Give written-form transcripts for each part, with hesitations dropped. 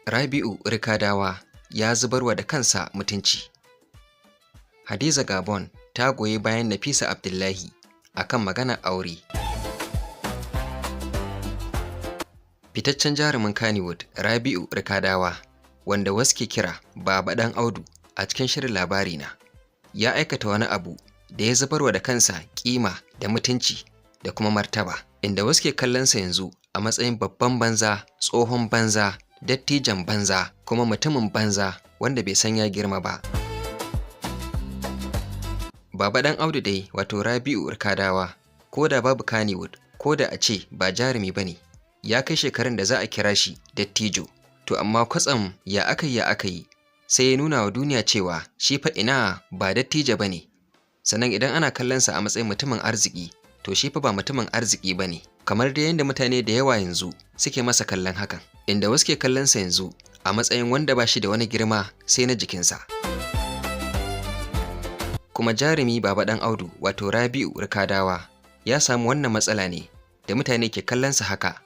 Rabi'u Rikadawa ya zubarwa da kansa mutunci. Hadiza Gabon ta goyi bayan Nafisa Abdullahi a kan maganar aure. Fitaccen jarumin Kannywood Rabi'u Rikadawa, wanda wasu ke kira Baba Ɗan Audu a cikin shirin Labarina, ya aikata wani abu da ya zubarwa da kansa ƙima da mutunci da kuma martaba, inda wasu ke kallonsa yanzu a matsayin babban banza, tsohon banza, dattijon banza, kuma mutumin banza wanda bai san ya girma ba. Baba Ɗan Audu dai, wato Rabi'u Rikadawa, ko da babu Kannywood, ko da a ce ba jarumi ba ne, ya kai shekarun da za a kira shi dattijo. To amma kwatsam ya aka yi sai ya nuna wa duniya cewa shi fa ina ba dattijo ba ne. Sannan idan ana kallonsa a matsayin mutumin arziki, to shi fa ba mutumin arziki ba ne. Kamar dai yadda mutane da yawa yanzu suke masa kallon hakan, inda wasu ke kallonsa yanzu a matsayin wanda ba shi da wani girma sai na jikinsa. Kuma jarumi Baba Ɗan Audu, wato Rabi'u Rikadawa, ya samu wannan matsala ne da mutane ke kallonsa haka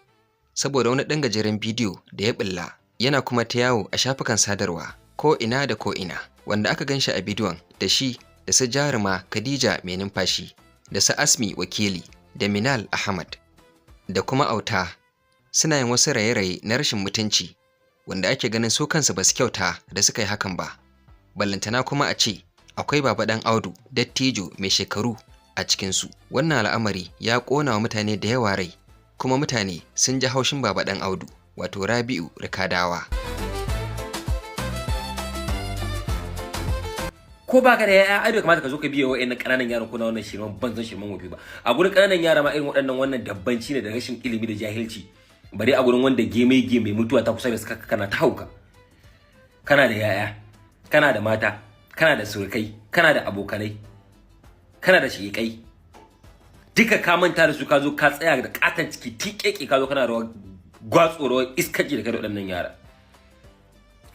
saboda wani ɗan gajeren bidiyo da ya ɓulla yana kuma ta yawo a shafukan sadarwa ko ina da ko ina, wanda aka gan shi a bidiyon da shi da su jaruma Khadija Mai Numfashi da su Asmi Wakili da Minal Ahmad da kuma Auta, suna yin wasu raye-raye na rashin mutunci wanda ake ganin su kansu ba su kyauta da suka yi hakan ba, ballantana kuma a ce akwai Baba Ɗan Audu dattijo mai shekaru a cikinsu. Wannan al'amari ya ƙona wa mutane da yawa rai, kuma mutane sun ji haushin Baba Ɗan Audu, wato Rabi'u Rikadawa. Ko baka da yaya, ai bai kamata ka zo ka biye wa'annan ƙananan yaran kuna wannan shirman banzan shirman wofi ba. A gurin ƙananan yara ma irin waɗannan wannan dabbanci ne da rashin ilimi da jahilci, bare a gurin wanda geme geme mutuwa ta kusa da suka kana ta hauka. Kana da yaya, kana da mata, kana da surukai, kana da abokanai, kana da shiƙai, duka ka manta da su, ka zo ka tsaya da katon ciki tiƙeƙe, ka zo kana rawa gwatso rawar iskaci da kai da waɗannan yara.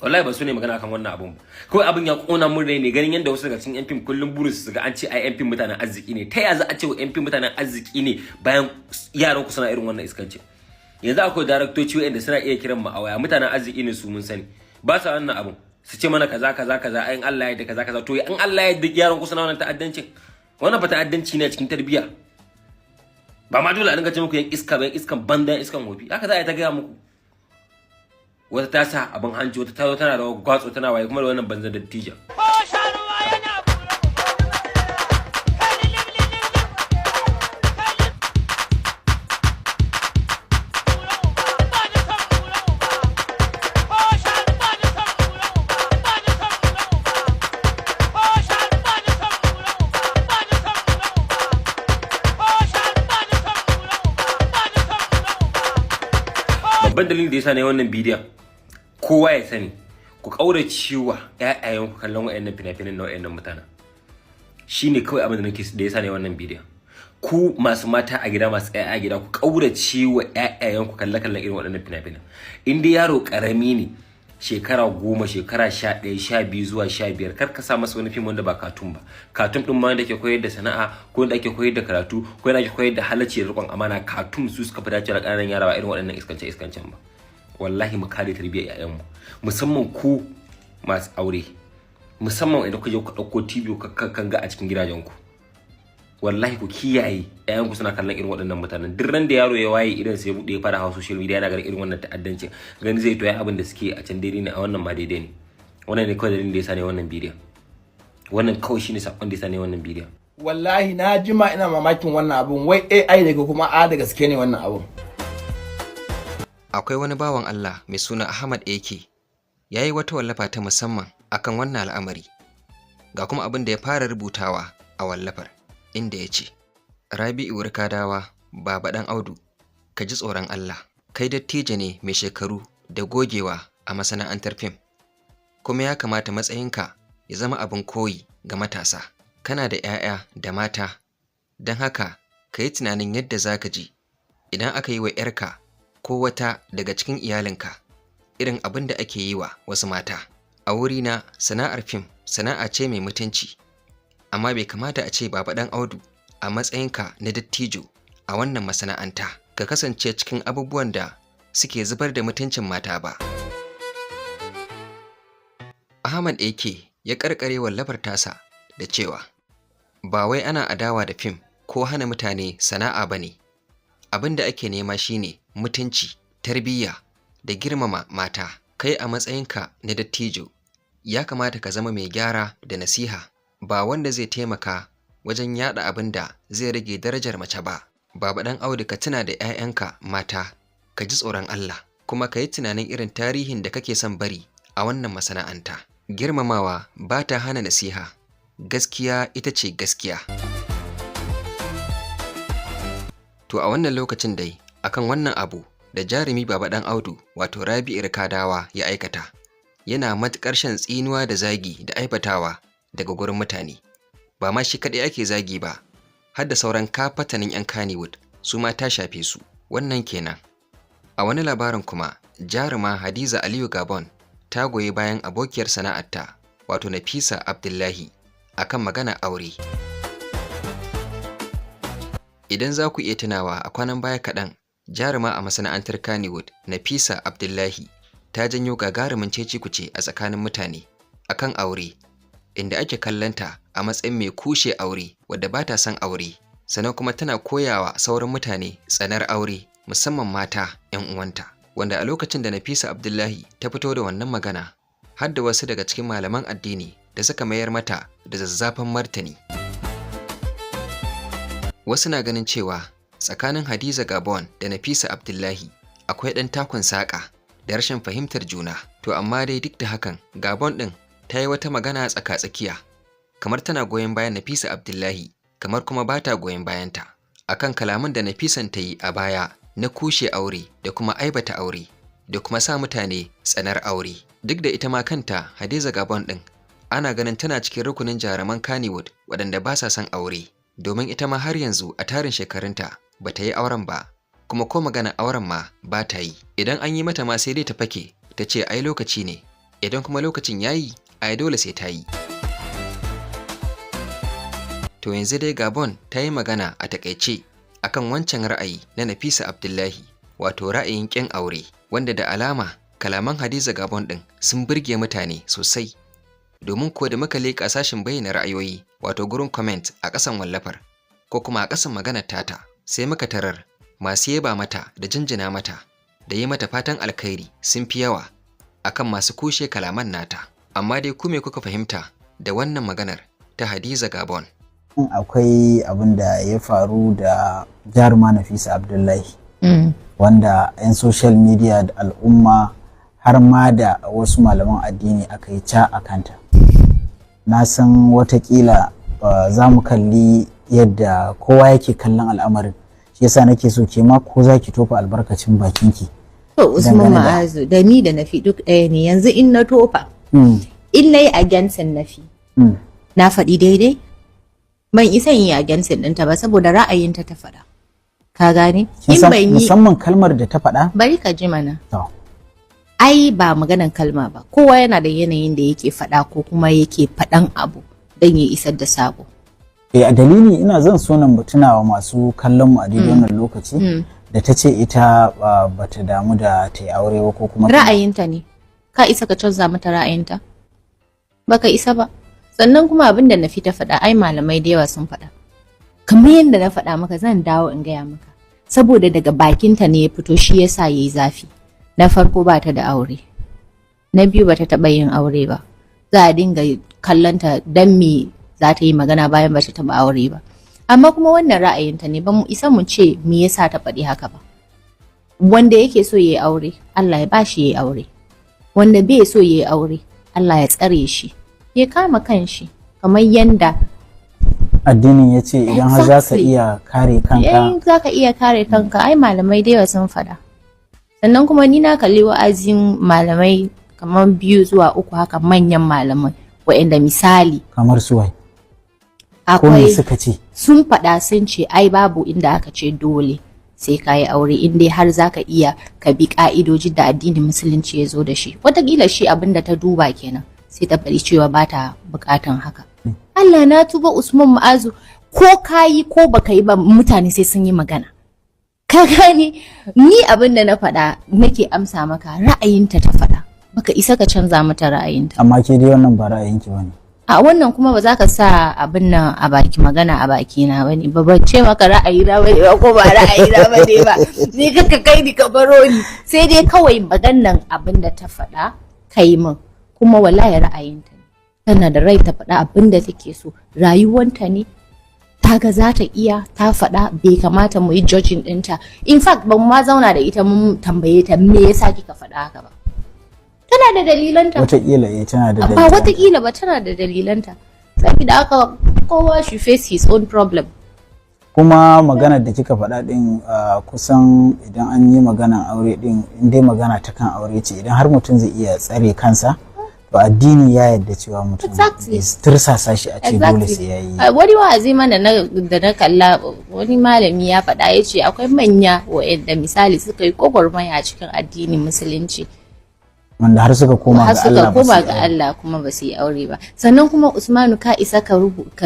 Wallahi ba su ne magana akan wannan abun ba, kawai abin ya kona mun rai ne ganin yadda wasu daga cikin yan fim kullum burin su ga an ce ai yan fim mutanen arziki ne. Ta ya za a ce wa yan fim mutanen arziki ne bayan yaran ku suna irin wannan iskancin? Yanzu akwai daraktoci waɗanda suna iya kiran mu a waya, mutanen arziki ne su, mun sani ba sa wannan abun, su ce mana kaza kaza kaza, ai in Allah ya yarda kaza kaza. To in Allah ya yarda yaran ku suna wannan ta'addancin, wannan fa ta'addanci ne a cikin tarbiyya. Ba ma dole a dinga ce muku yan iska ba, yan iskan banza, yan iskan wofi, haka za a yi ta gaya muku. Wata ta sa abin hanci, wata ta zo tana rawa gwatso tana waye kuma da wannan banzan dattijan. Babban dalilin da yasa ne wannan bidiyon, kowa ya sani, ku kaurace wa ƴaƴayen ku kallon wayannan fina-finan na wayannan mutanen, shine kawai abin da nake da yasa ne wannan bidiyon. Ku masu mata a gida, masu ƴaƴa a gida, ku kaurace wa ƴaƴayen ku kalle kallon irin waɗannan fina-finan. In dai yaro karami ne, shekara 10, shekara 11, 12 zuwa 15, kar ka sa masa wani fim wanda ba cartoon ba. Cartoon din ma wanda ke koyar da sana'a, ko wanda ake koyar da karatu, ko wanda ake koyar da halacci da riƙon amana. Cartoon su suka fi dacewa da ƙananan yara, ba irin waɗannan iskance iskancen ba. Wallahi mu kare tarbiyyar ƴaƴanmu, musamman ku masu aure, musamman idan ku je ku ɗauko TV ku kan ga a cikin gidajenku. Wallahi ku kiyaye ƴaƴanku suna kallon irin waɗannan mutanen. Duk ran da yaro ya waye idan sai ya buɗe ya fara hawa social media yana ganin irin wannan ta'addancin, gani zai to ya abin da suke a can daidai ne, a wannan ma daidai ne. Wannan ne kawai dalilin da yasa ne wannan bidiyon. Wannan kawai shine sakon da yasa ne wannan bidiyon. Wallahi na jima ina mamakin wannan abun, wai AI daga kuma a da gaske ne wannan abun. Akwai wani bawan Allah mai suna Ahmad AK ya yi wata wallafa ta musamman akan wannan al'amari. Ga kuma abin da ya fara rubutawa a wallafar, inda ya ce, Rabi'u Rikadawa, Baba Ɗan Audu, ka ji tsoron Allah, kai dattijo ne mai shekaru da gogewa a masana'antar fim, kuma ya kamata matsayinka ya zama abin koyi ga matasa. Kana da 'ya'ya da mata, don haka ka yi tunanin yadda za ka ji idan aka yi wa 'yarka ko wata daga cikin iyalinka irin abin da ake yi wa wasu mata. A wurina sana'ar fim sana'a ce mai mutunci, amma bai kamata a ce Baba Ɗan Audu a matsayinka na dattijo a wannan masana'anta ka kasance cikin abubuwan da suke zubar da mutuncin mata ba. Ahmad AK ya karkare wallafar tasa da cewa, ba wai ana adawa da fim ko hana mutane sana'a ba ne, abin da ake nema shine mutunci, tarbiyya da girmama mata. Kai a matsayinka na dattijo, ya kamata ka zama mai gyara da nasiha, ba wanda zai taimaka wajen yaɗa abin da zai rage darajar mace ba. Baba Ɗan Audu, ka tuna da 'ya'yanka mata, ka ji tsoron Allah, kuma ka yi tunanin irin tarihin da kake son bari a wannan masana'anta. Girmamawa ba ta hana nasiha, gaskiya ita ce gaskiya. To a wannan lokacin dai, akan wannan abu da jarumi Baba Ɗan Audu, wato Rabi'u Rikadawa, ya aikata, yana matuƙar shan tsinuwa da zagi da aibatawa daga gurin mutane. Ba ma shi kaɗai ake zagi ba, har da sauran kafatanin 'yan Kannywood su ma ta shafe su. Wannan kenan. A wani labarin kuma, jaruma Hadiza Aliyu Gabon ta goyi bayan abokiyar sana'arta, wato Nafisa Abdullahi, akan magana aure. Idan za ku iya tunawa, a kwanan baya kaɗan, jaruma a masana'antar Kannywood Nafisa Abdullahi ta janyo gagarumin cece-kuce a tsakanin mutane akan aure, inda ake kallonta a matsayin mai kushe aure, wadda ba ta son aure, sannan kuma tana koyawa sauran mutane tsanar aure, musamman mata 'yan uwanta. Wanda a lokacin da Nafisa Abdullahi ta fito da wannan magana, har da wasu daga cikin malaman addini da suka mayar mata da zazzafan martani. Wasu na ganin cewa tsakanin Hadiza Gabon da Nafisa Abdullahi akwai ɗan takun saƙa da rashin fahimtar juna. To amma dai duk da hakan, Gabon ɗin ta yi wata magana tsaka-tsakiya, kamar tana goyon bayan Nafisa Abdullahi, kamar kuma ba ta goyon bayanta, akan kalaman da Nafisan ta yi a baya na kushe aure da kuma aibata aure da kuma sa mutane tsanar aure. Duk da ita ma kanta Hadiza Gabon ɗin ana ganin tana cikin rukunin jaruman Kannywood waɗanda ba sa son aure, domin ita ma har yanzu a tarin shekarunta ba ta yi auren ba, kuma ko magana auren ma ba ta yi. Idan an yi mata ma, sai dai ta fake ta ce ai lokaci ne, idan kuma lokacin ya yi, ai dole sai ta yi. To yanzu dai Gabon ta yi magana a takaice akan wancan ra'ayi na Nafisa Abdullahi, wato ra'ayin ƙin aure, wanda da alama kalaman Hadiza Gabon ɗin sun burge mutane sosai. Domin ko da muka leƙa sashin bayyana ra'ayoyi, wato gurin comment a ƙasan wallafar, ko kuma a ƙasan maganar tata, sai muka tarar masu yaba mata da jinjina mata da yi mata fatan alkhairi sun fi yawa akan masu kushe kalaman nata. Amma dai ku me kuka fahimta da wannan maganar ta Hadiza Gabon? Akwai abin da ya faru da jaruma Nafisa Abdullahi, wanda 'yan social media da al'umma, har ma da wasu malaman addini, aka yi ca a kanta. Na san watakila za mu kalli yadda kowa yake kallon al'amarin, shi yasa nake so ke ma ko za ki tofa albarkacin bakinki. To, Usman Ma'azu, da ni da Nafi duk ɗaya ne. Yanzu in na tofa, in na yi against Nafi, na faɗi daidai? Ban isa in yi against ɗinta ba, saboda ra'ayinta ta faɗa. Ka gane? In ban yi, musamman kalmar da ta faɗa. Bari ka ji mana. Ai ba maganan kalma ba. Kowa yana da yanayin da yake faɗa ko kuma yake faɗan abu don ya isar da sako. Eh, a dalili ina zan so nan tunawa masu kallon mu a daidai wannan lokaci da ta ce ita bata damu da ta yi aure ba, ko kuma Ra'ayinta ne. Ka isa ka canza mata ra'ayinta? Baka isa ba. Sannan kuma abin da Nafi ta faɗa, ai malamai da yawa sun faɗa. Kamar yadda na faɗa maka, zan dawo in gaya maka. Saboda daga bakinta ne ya fito, shi yasa yayi zafi. Na farko, ba ta da aure. Na biyu, ba ta taɓa yin aure ba. Za a dinga kallonta dan me za ta yi magana bayan ba ta taɓa aure ba? Amma kuma wannan ra'ayinta ne, ba mu isa mu ce me yasa ta faɗi haka ba. Wanda yake so ya yi aure, Allah ya bashi ya yi aure. Wanda bai so ya yi aure, Allah ya tsare shi. Ya kama kanshi kamar yanda addinin ya ce, idan har za ka iya kare kanka. In za ka iya kare kanka, ai malamai da yawa sun faɗa. Sannan kuma ni na kalli wa'azin malamai kamar biyu zuwa uku haka, manyan malamai waɗanda misali Kamar su wai ko me akwai suka ce? Sun faɗa, sun ce ai babu inda aka ce dole sai ka yi aure, in dai har za ka iya ka bi ƙa'idojin da addinin Musulunci ya zo da shi. Wataƙila shi abin da ta duba kenan, sai ta faɗi cewa ba ta buƙatan haka. Allah na tuba, Usman Ma'azu, ko ka yi ko baka yi ba, mutane sai sun yi magana. Ka gane? Ni abin da na faɗa nake amsa maka, ra'ayinta ta faɗa. Baka isa ka canza mata ra'ayinta. Amma ke dai wannan ba ra'ayinki bane. A wannan kuma ba za ka sa abin nan a baki, magana a baki na bane ba. Ban ce maka ra'ayi na bane ba ko ba ra'ayi na bane ba. Ni kaka kai ni ka baro ni. Sai dai kawai maganan abin da ta faɗa kai min, kuma wallahi ra'ayinta ne. Tana da rai ta faɗa abin da take so, rayuwanta ne. Ta ga za ta iya, ta faɗa. Bai kamata mu yi judging ɗinta. In fact, ban ma zauna da ita mun tambaye ta me yasa kika faɗa haka ba. Tana da dalilanta. Wataƙila eh, tana da Ba dalilanta. Watakila ba, tana da dalilanta. Saboda haka kowa shi face his own problem. Kuma maganar da kika faɗa ɗin, kusan idan an yi maganar aure ɗin, in dai magana ta kan aure ce, idan har mutum zai iya tsare kansa, to addini ya yarda cewa mutum bai tursasa shi a ce dole sai ya yi. Wani wa'azi mana da na kalla, wani malami ya faɗa, ya ce akwai manya wa'anda misali suka yi gwagwarmaya a cikin addinin Musulunci wanda har suka koma har ga suka Allah ba koma su yi ga aure. Allah kuma ba su yi aure ba. Sannan kuma Usmanu, ka isa ka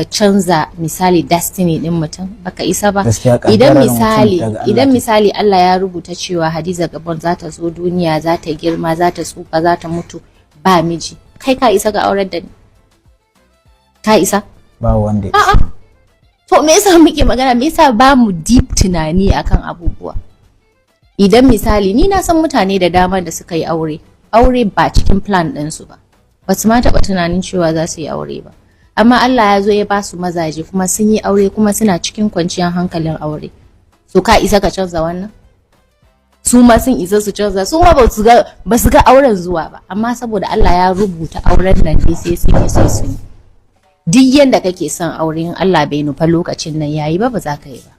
canza misali destiny din mutum? Baka isa ba. Gaskiya Idan kaddarar mutum misali daga Allah idan take. misali Allah ya rubuta cewa Hadiza Gabon za ta zo duniya, za ta girma, za ta tsufa, za ta mutu ba miji, kai ka isa ka aurar da ni? Ka isa? Ba wanda ya A'a. To me yasa muke magana? Me yasa ba mu deep tunani akan abubuwa? Idan misali ni na san mutane da dama da suka yi aure, aure ba cikin plan ɗinsu ba. Ba su ma taɓa tunanin cewa za su yi aure ba. Amma Allah ya zo ya ba su mazaje kuma sun yi aure, kuma suna cikin kwanciyar hankalin aure. So ka isa ka canza wannan? Su ma sun isa su canza? Su ma ba su ga auren zuwa ba, amma saboda Allah ya rubuta auren nan dai sai sun yi, sai sun yi. Duk yanda kake son aure, in Allah bai nufa lokacin nan yayi ba, ba za ka yi ba.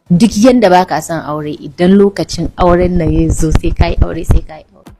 Duk yanda baka son aure, idan lokacin auren nan ya zo, sai ka yi aure, sai ka yi aure.